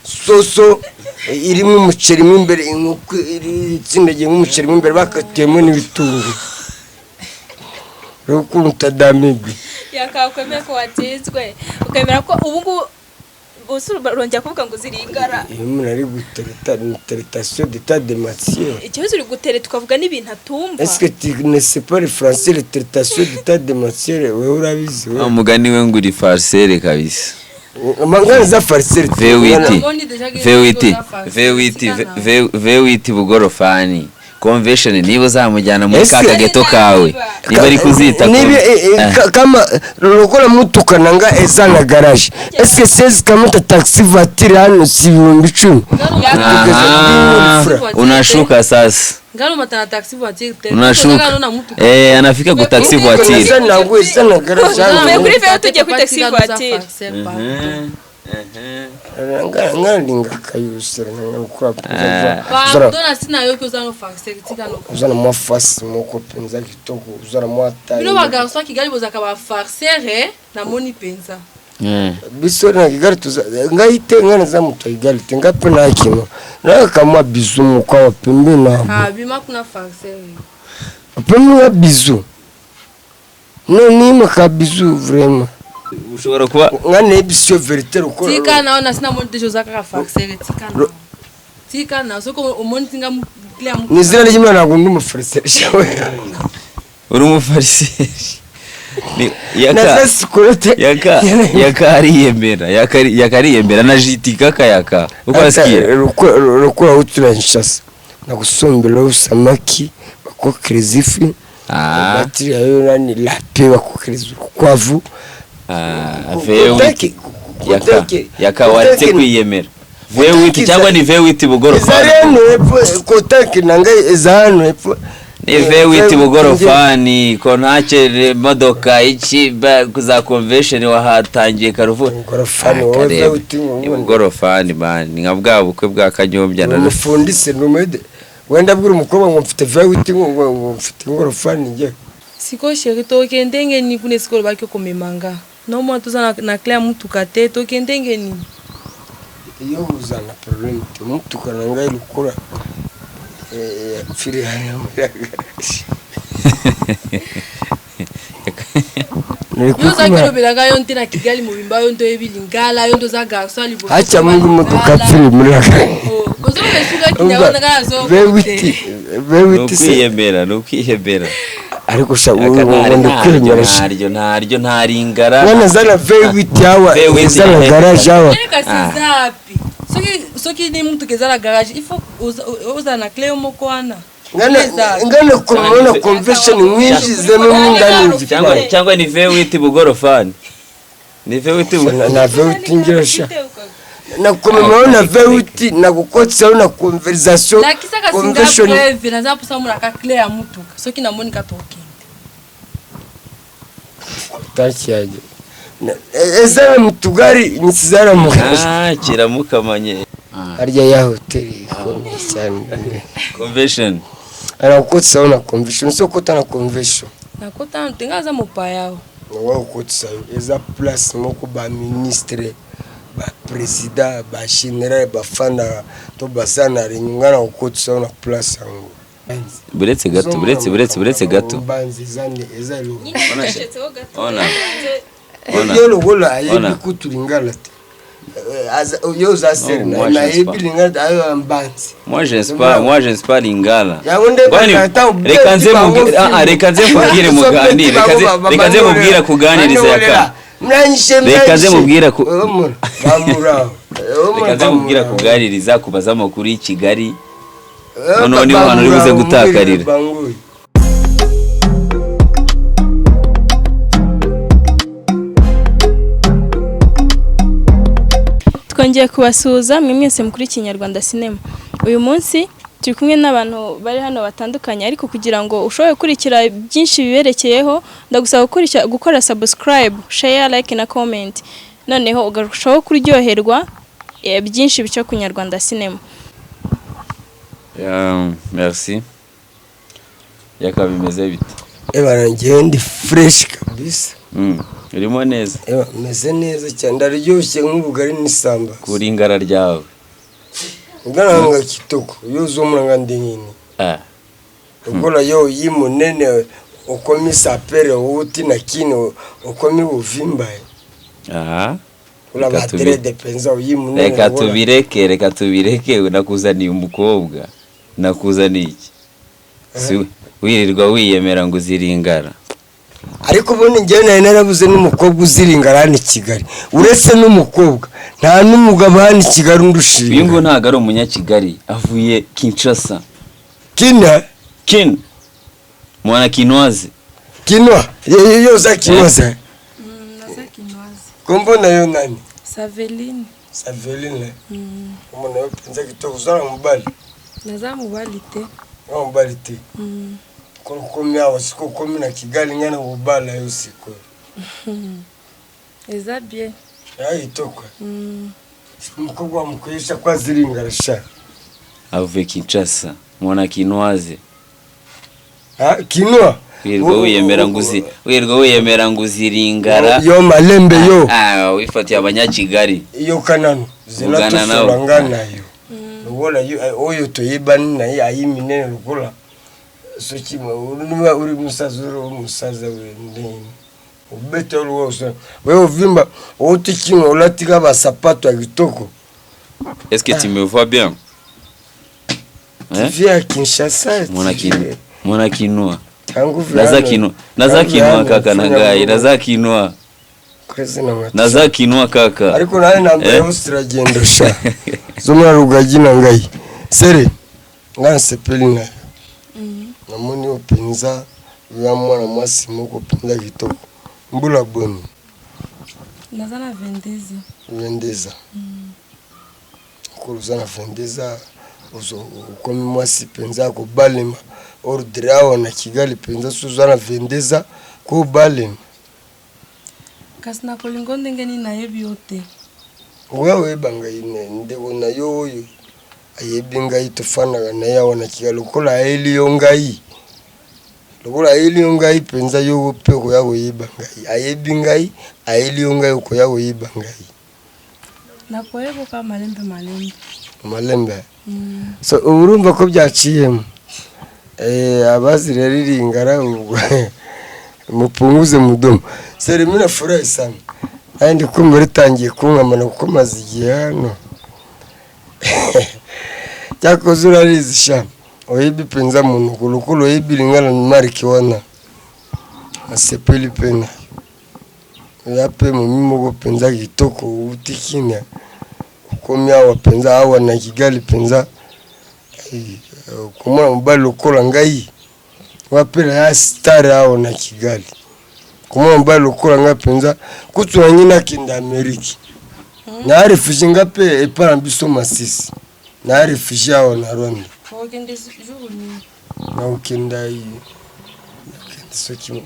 Soso irimo umuceri mo imbere, inkoko iri itsindagiye nk'umuceri mo imbere, bakatiyemo n'ibitunguru. Rero ukuntu utadamigwe. Yakakwemeye ko watsinzwe, ukemera ko ubu ngubu bose urongera kuvuga ngo ziringara. Iyo umuntu ari gutereta ni traitation d'état de matière. Ikibazo, uri gutereta ukavuga n'ibintu atumva. Est-ce que tu ne sais pas le français, le traitation d'état de matière? Wewe urabizi wewe. Umugani we ngo uri farceur kabisa. Mangana za farceur. V8. Namoni déjà que V8. oza farceur. V8, V8 bugorofani convention, niba uzamujyana muri ka Ese- kageto kawe, niba ari kuzita niba kama lokola mutuka nanga eza na garage, est-ce que sezi kamata taxi voiture hano si 10,000? Aha, unashuka sasa. Ngalo matana taxi voiture te. Unashuka. Ngalo na mutuka. Anafika ku taxi voiture. Eza nango eza na garage Uvuye hano. kuri V tugiye kuri taxi voiture. Nga linga kayusera nanga lokola Pardon, na sina yoki oza no farceur, tika no. oza na mwa face moko mpenza kitoko, oza na mwa Bino ba garçon Kigali bozaka ba farceur, namoni penza. Biso na Kigali tuza ngai te, ngai naza moto ya Kigali te, ngai mpe nakino nayaka mwa bizu moko awa pembeni na Ah, bima kuna farceur. pembeni ya bizu no nimaka bizu vraiment. Ushobora kuba Ngai nayebisi yo vérité lokola Tika na ona sina moni déjà oza kaka farceur, tika na. Tika na soko omoni tinga clé Ni izina ry'Imana, ntabwo ndi umufarceur. Uri umufarceur. Yaka Naza sikorote. Yaka ariyemera, yaka ariyemera na jitika kayaka uko asikiye. Lokola utula Nshasa nakusombela samaki, bakokereza ifi. Batiri yayo nani lape, bakokereza urukwavu. Ah, V8 yaka, yaka waretse kwiyemera. V8 cyangwa ni V8 bugorofani? Ezali hano hepfo, kotanke na ngai eza hano hepfo. Ni V8 bugorofani kontake imodoka iki za convention wahatangiye karuvu. Bugorofani, wowe V8 ngo Ni bugorofani man, ni nka bwa bukwe bwa Kanyombya na Umufundise numede wenda abwira umukobwa ngo mfite V8, ngo mfite ingorofani njye. Sikoyo chéri, tokende ndenge nini kuna esika olobaki okomema nga? Nomona toza na clé ya mutuka te, tokende ndenge nini? Iyo uzana problème te, mutuka na ngai lokola yapfiri hano muri garage. Yo ozalaki olobelaka yo nte na Kigali mobimba, yo nde oyebi lingala, yo nde oza garçon ya liboso. Hacha Mungu, motoka apfiri muri garage. Ozoloba esukaki na nga nazo. V8 Ni V8 se ukwiyemera, ni ukwiyemera. Ariko sha Yaka ubu ndi kwiyemera sha. Ntaryo, ntaryo, ntaringara. Mwana zana V8 awa. V8. Eza na garage awa. Kasi eza api? Soki ni mutuka eza na garage, il faut ozala na clé yo moko wana. Ngana kumona convention mwinjizemo ndani. Cyangwa ni V8 bugorofani, ni V8 Na V8 ngira sha nakomemaho na V8 nakukotsaho na conversation. Lakisa kasi nga Convention. preuve, naza mposa omonaka clé ya mutuka, soki namoni ka tokende. Tanki yanjye eza na mutugari nisizara mu garage. Ah, kiramukamanye. Harya ya hoteli ikomeye cyane. Convention. Arakukotsaho na convention, so kota na convention. Nakota te, nga aza mopaya awa. Wa okotisa yo, eza place moko baministre, baprésident, bagénéral bafandaka to baza na réunion. Nga na kokotisa yo na place yango. Buretse gato, buretse, buretse, buretse gato. Mbanzi eza eloko. Nyine gato. Ona. Ona. Ye lokola ayebi Ona. kutu lingala te. Yo oza sere. Non, moi, je sais nayebi pas. lingala te, ayo mbanzi. Moi je ne sais pas, moi je ne sais pas lingala. Yango nde Kwani, reka nze ah, reka nze mubwire muganire, reka nze mubwire kuganiriza yaka. Reka nze mubwire Reka nze mubwire kuganiriza, kubaza amakuru y'i Kigali. Noneho niho hantu uri buze gutakarira. Twongeye kubasuhuza mwe mwese mukuri Kinyarwanda Sinema. Uyu munsi turi kumwe n'abantu bari hano batandukanye, ariko kugira ngo ushobore gukurikira byinshi biberekeyeho, ndagusaba gukora subscribe, share, like na comment, noneho ugarushaho kuryoherwa byinshi bica ku Nyarwanda Sinema. Ya, merci. Yaka, bimeze bite? Ebana, ngewe ndi fresh kabisa. Urimo neza. Eba, meze neza cyane, ndaryoshye nk'ubugari n'isambaza. Kuri ingara ryawe. Nga nanga kitoko, yo ozomona nga ndenge nini? Ah. Lokola yo oyi monene, okomi sapere, outi na kini, okomi kovimba. Aha. Ula Reka tubi- badrede mpenza, oyi monene. Reka lokola- tubireke, reka tubireke. Nakuzaniye umukobwa, nakuzaniye iki? Si wirirwa wiyemera ngo uziringara. Ariko ubundi njyewe nari narabuze n'umukobwa uziringara hano i Kigali. Uretse n'umukobwa, nta n'umugabo hano i Kigali undushinga. Uyu nguyu ntabwo ari umunyakigali, avuye Kinshasa. Kina. Kin mwana kinoise. Kinwa yo oza kinoise? Naza kinoise. Kombo na yo nani? Saveline. Saveline. Kombo na yo mpenza kitoko. Oza na mobali? Naza mobali te. Oza mobali te? Komi awa sikoyo, okomi na Kigali, ngai na kobala yo sikoyo. Eza bien. Ya kitoko. Umukobwa wamukoresha ko aziringara sha. Avuye Kinshasa, mwana kinoise. Ah, kinwa. Wirirwa wiyemera ngo uzi, wirirwa wiyemera ngo uziringara. Yo malembe yo. Ah, wifatiye abanyakigali. Iyo kanano zina. Ugana nawe. Tosola nga na yo lokola oyo toyebani na ye, ayi minene lokola soki niba uri musaza, uri umusaza ndenge obeta oluwa we ovimba, outi kinwa, olatika basapato ya kitoko. Est-ce que tu me vois bien? Hein? Tu viens à Kinshasa. Mwana kinois, mwana kinois. Tangu Naza kinois, naza kinois kaka na ngai, naza kinois. Naza kinois kaka. Ariko nawe nambere Eh? hose turagenda sha, zomona rugagi na ngai sere ngai nasepeli na yo. Namoni yo mpenza ya mwana mwasi moko mpenza kitoko. Mbula boni? Naza na 22. 22, okolo oza na 22, okomi mwasi mpenza ya kobalema ordre awa na Kigali mpenza. So oza na 22, kobalema. Kasi na kolingo ndenge nini? Nayebi yo te. Oya oyeba ngai, ndeko na yo oyo ayebi ngai, tofandaka na ye awa na Kigali. Lokola ayeli yo ngai, lokola ayeli yo ngai mpenza, yo mpe okoya koyeba ngai. Ayebi ngai, ayeli yo ngai, okoya koyeba ngai. Nakoyeba malembe malembe. Malembe. So urumva ko byaciyemo. Abazi rero iringara, ubwo mupunguze mudomo. Seri, mimi nafurahi sana. Kandi ndi kumva ritangiye kunkamana kuko maze igihe hano. Cyakoze urarizi sha, oyebi mpenza monoko lokola oyebi lingala. Mariki wana asepeli mpe na yo, oya mpe momi moko mpenza kitoko, outi Kinia, okomi awa mpenza, awa na Kigali mpenza. Komona mobali lokola ngai wapela ya star awa na Kigali, komona mobali lokola ngai mpenza, kutu na ngai nakende Amerike na réfugié. Nga mpe epai na biso Masisi na réfugié awa na Rwanda. Okende jour nini? Nakokenda, nakende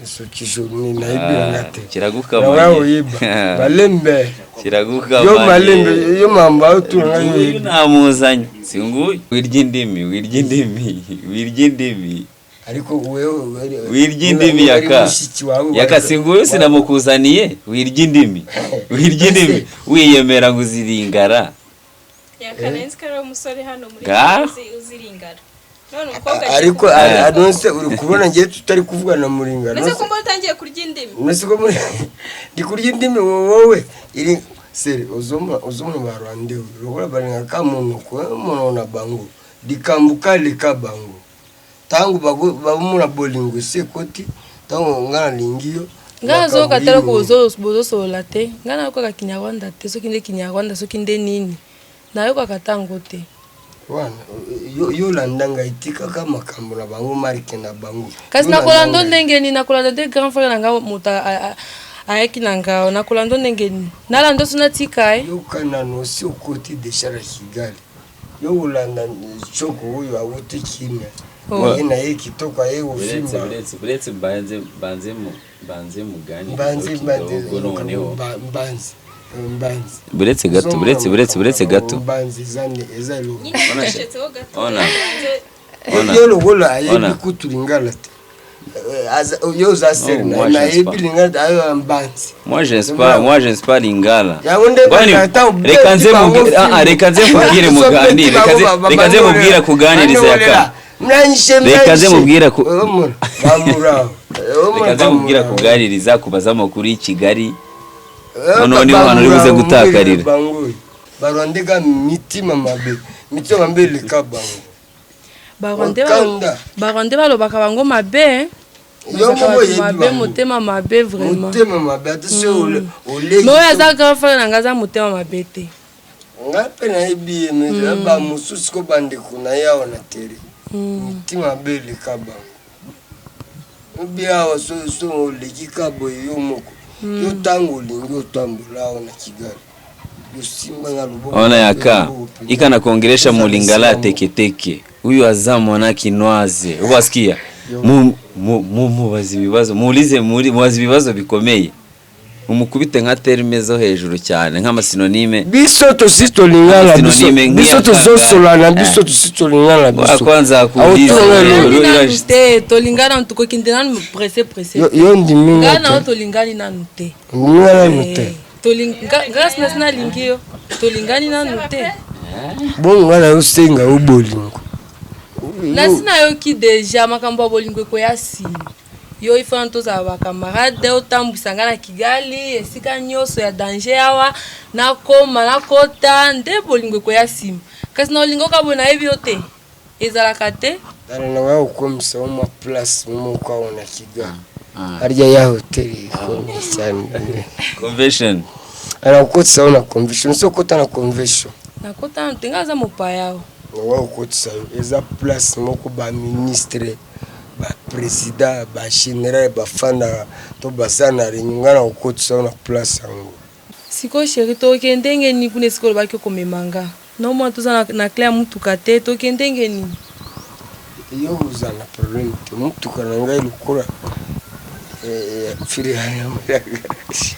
soki journée nayebi yanga te. Kiragukamanye. Nawe oyeba malembe. Kiragukamanye. Yo malembe yo, mamba otuna ngai. Nguyu Oyebi. Namuzanye, si nguyu. Wirya indimi, wirya indimi, wirya indimi. Ariko wewe Wirya indimi yaka. Mushiki wawe. Yaka, si nguyu, sinamukuzaniye. Wirya indimi, wirya indimi, wiyemera ngo uziringara. Yakarenze ko ari umusore hano muri Ga? Uziringara none umukobwa agiye Ariko kuvuga. anonse uri kubona ngiye tutari kuvugana muringana. Mbese ko mbona utangiye kurya indimi? Nese ko muri ndi kurya indimi? Wowe iri sere ozoma ozoma ba Rwanda lokola balinga ka monoko mono na bango likambo leka bango ntango bamona bolingo esi ekoti, ntango nga nalingi yo. Ngai nazoyoka Makambo te eloko. yini. Bozosolola te. Ngai nayokaka Kinyarwanda te. Soki nde Kinyarwanda, soki nde nini, nayokaka ntango te. Wana yo landa ngai, tikaka makambo na bango, marke na bango. Kasi Yo landa nakolanda ngai. ndenge nini? Nakolanda nde grand frère na ngai, moto ayaki na ngai. Nakolanda ndenge nini? Nalanda so natika ye. Yoka nano, osi okoti déjà na Kigali, yo kolanda coko oyo awuti Kimia. Oh. Ye na ye kitoko, aye Uretse kofimba. Uretse mbanze muganire Mbanze mbanze. kidogo noneho. Mbanze mbanze. Buretse gato, buretse, buretse, buretse gato. Mbanze eza eloko. Nyine yacecetseho gato. Ona. Ona. Ye lokola ayebi Ona. kutu lingala te. Yo oza sere Non, moi, je ne sais nayebi lingala ayo mbanzi. Moi je ne sais pas, moi je ne sais pas lingala. Yango nde Bwani, bakata reka nze reka nze mubwire muganire, reka nze mubwire kuganiriza yaka. Reka nze mubwire reka nze mubwire kuganiriza kubaza amakuru y'i Kigali. Noneho niho hantu uri buze gutakarira. Barwandega mitima mabe, mitima mabe leka bango. Barwande balobaka bango mabe. Yo moko oyebi mabe bango. Motema mabe vraiment. Motema mabe ata so oleki. Mais oyo aza grand frère na nga aza motema mabe te. Nga mpe nayebi ye, mais bamosusu ko bandeko na ye awa na tere, mitima mabe eleka bango. Obi awa so oleki ka boye yo moko, yo ntango olingi otambola awa na Kigali, yo simba na loboko. Ona yaka ika nakuongelesha mulingala teketeke, huyu aza mwana kinwaze ubasikia mubaza ibibazo, muulize mubaza ibibazo bikomeye, umukubite nka terme zo hejuru cyane nk'amasinonime. Biso tosi tolingana biso. Sinonime Biso nk'iya tozosolana. Kagame. Biso tosi tolingana biso. Kwanza akuulize. Autona Tolingani Uru- nanu te, tolingani nanu, tokokende nanu presse presse. Yo ndimi Ngai nga na yo te. tolingani nanu te. Ndimi nga nanu te. Nga sina nalingi yo, tolingani nanu te. Bongo nga nayosenga yo bolingo. Nasi nayoki déjà makambo ya bolingo ekoya nsima. Yo ifana tozala bacamarade, otambwisa nga na Kigali esika nyonso ya danger awa nakoma nakota, nde bolingo ekoya nsima. Kasi na olingo kaka boye nayebi yo te, ezalaka te. Tala na waya kokomisa yo mwa place moko awa na Kigali, harya ya hoteli ikomeye cyane. Convention. Anakokotisa yo na Convention. So okota na Convention. Nakota nanu te, nga aza mopaya awa. Nawa kokotisa yo, eza place moko baministre, baprésident, bagénéral bafandaka to baza na réunion. Ngai na kokotisa yo na place yango. Sikoyo chéri, tokende ndenge nini kuna esika olobaki okomema nga? Nomona toza na clé ya mutuka te, tokende ndenge nini? Yo oza na problème te, motuka na ngai lokola firi ya garage.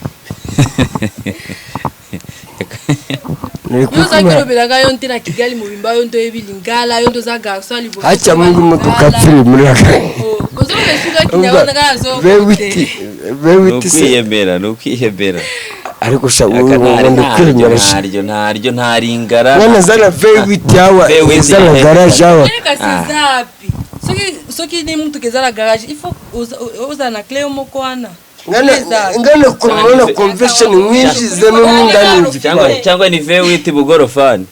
Yo ozalaki olobelaka yo nte na Kigali mobimba, yo nte oyebi lingala, yo nte oza garçon ya liboso. Acha Mungu, motuka firi muri Ozoloba esuka kinyarwanda kaka V8 V8 se. Ukwiyemera ni ukwiyemera. Ariko sha Yaka ubu ndikwemera sha. Ntaryo ntaryo ntaringara. Mwana za na V8 awa. V8. Eza na garage awa. Kasi eza api? Soki ni mutuka eza na garage, il faut ozala na clé yo moko wana. Ngana kumona Convention mwinjizemo mwindani. Cyangwa ni V8 bugorofani,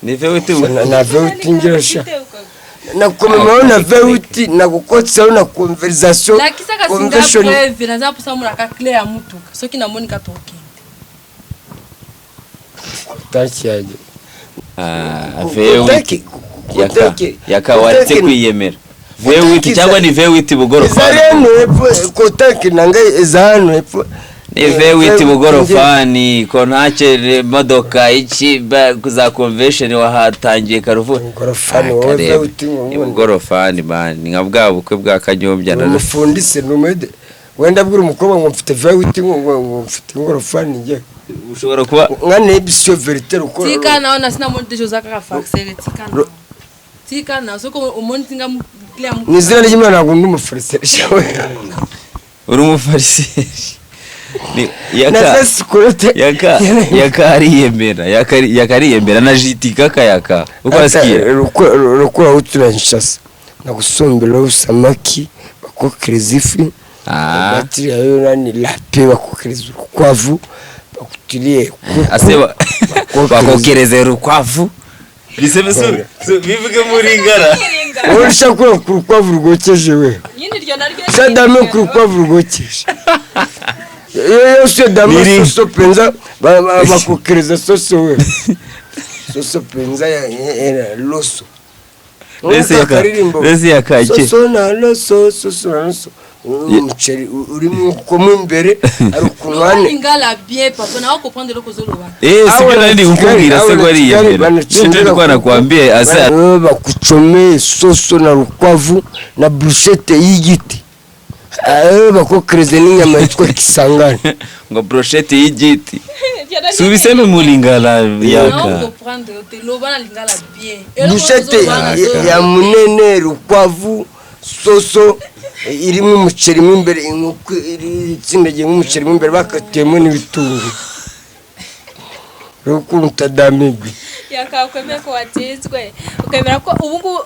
ni V8 Na V8 ngira sha nakomema na V8 nakokotisa na conversation. Lakisa kasi nga Convention. preuve, naza mposa monaka clé ya mutuka. Soki namoni ka tokende. Taki yaje. Ah, V8. Yaka yaka Kotaki- waretse kwiyemera, V8 cyangwa ni V8 Ezali bugorofani. hano hepfo, kotaki na ngai eza hano hepfo. Ni V8 bugorofani ko ntacyo modoka iki za Convention wahatangiye karuvu. Bugorofani, wowe V8 ngo Ni bugorofani man, ni nka bwa bukwe bwa Kanyombya na Umufundise numede wenda bwira umukobwa ngo mfite V8, ngo mfite ingorofani njye. Ushobora kuba Nga nebisio vérité lokola Tika na yo, nasi namoni te, oza kaka farceur. Tika na yo, tika na yo, soki omoni tinga clé ya Mu izina ry'Imana ntabwo ndi umufariseri shawe. Uri umufariseri. Ni yaka Naza sikurete. Yaka ariyemera, yaka ariyemera na jitika kayaka uko asikia. Rukura utura Nshasa nakusombera samaki bakokereza ifi. Batiri ayo nani lape bakokereza urukwavu bakutiriye kuku. Aseba bakokereza urukwavu bisebe bivuge muri ngara. Wowe ushaka ku rukwavu rwokeje we. Nyine iryo naryo. Sadame ku rukwavu rwokeje iyo yose dame. Niri. Soso penza bakokereza soso we, soso penza ya loso. Mbese mbese yakake. Soso na loso, soso na loso, umuceri urimo mo imbere ari ukuntu Lingala bien papa, na comprendre eloko ozoloba. Eh, sibyo nari ndi kukubwira se ko ariyemera? Nibyo nilikuwa nakwambia asa. Bakucomeye soso na rukwavu na brochette y'igiti, bakokereze n'inyama yitwa kisangani. Ngo brochette y'igiti, si ubiseme mu lingala Na yaka. comprendre te, loba na lingala bien. Brochette ya munene, rukwavu, soso. Irimo umuceri mo imbere, inkoko iri itsindagiye nk'umuceri mo imbere, bakatiyemo n'ibitunguru. Rero ukuntu utadamigwe. Yakakwemeye ko watsinzwe, ukemera ko ubu ngubu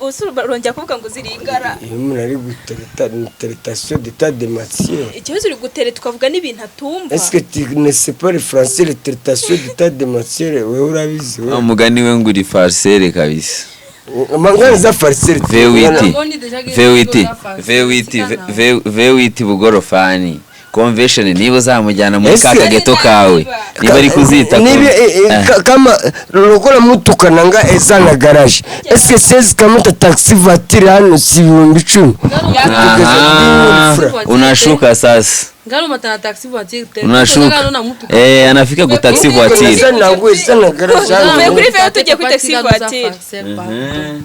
ubu urongera kuvuga ngo ziringara. Iyo umuntu ari gutereta ni traitation d'état de matière. Ikibazo, uri gutereta ukavuga n'ibintu atumva. Est-ce que tu ne sais pas le français, le traitation d'état de matière? Wewe urabizi wewe. Umugani we ngo uri farceur kabisa. Mangana za farceur. V8. Namoni déjà que V8. oza farceur. V8. Tika na. V8 bugorofani convention, niba uzamujyana muri ka Ese- kageto kawe, niba ari kuzita niba kama lokola mutuka nanga eza na garage, est-ce que sezi kamuta taxi voiture hano si 10,000? Aha, unashuka sasa. Ngalo matana taxi voiture te. Unashuka. Na mutuka. Anafika ku taxi voiture. Eza nango eza na garage hano. Tuvuye kuri V tugiye kuri taxi voiture.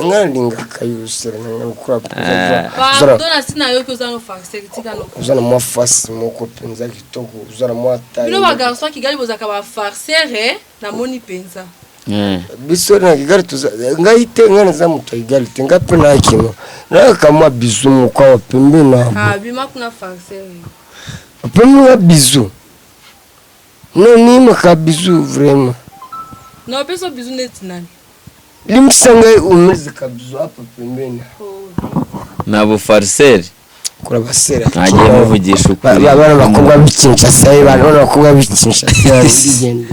Nga lingaka yosera nanga lokola Pardon, na sina yoki oza no farceur, tika no. oza na mwa face moko mpenza kitoko, oza na mwa Bino ba garçon Kigali bozalaka ba farceur, namoni mpenza. Biso na Kigali tuza ngai te, ngai naza moto ya Kigali te, ngai mpe nakino nayaka mwa bizu moko awa pembeni na Ah, bima kuna, farceur. pembe nga bizu nonimaka bizu vraiment. Na opesa bizu neti nani? Limbisa ngai, umezeka bizu apa pembeni. Na bufarceur. Kura basera. Ntagiye muvugisha ukuri. Bana bakobwa b'ikinshasa, bana bakobwa b'ikinshasa bigenda.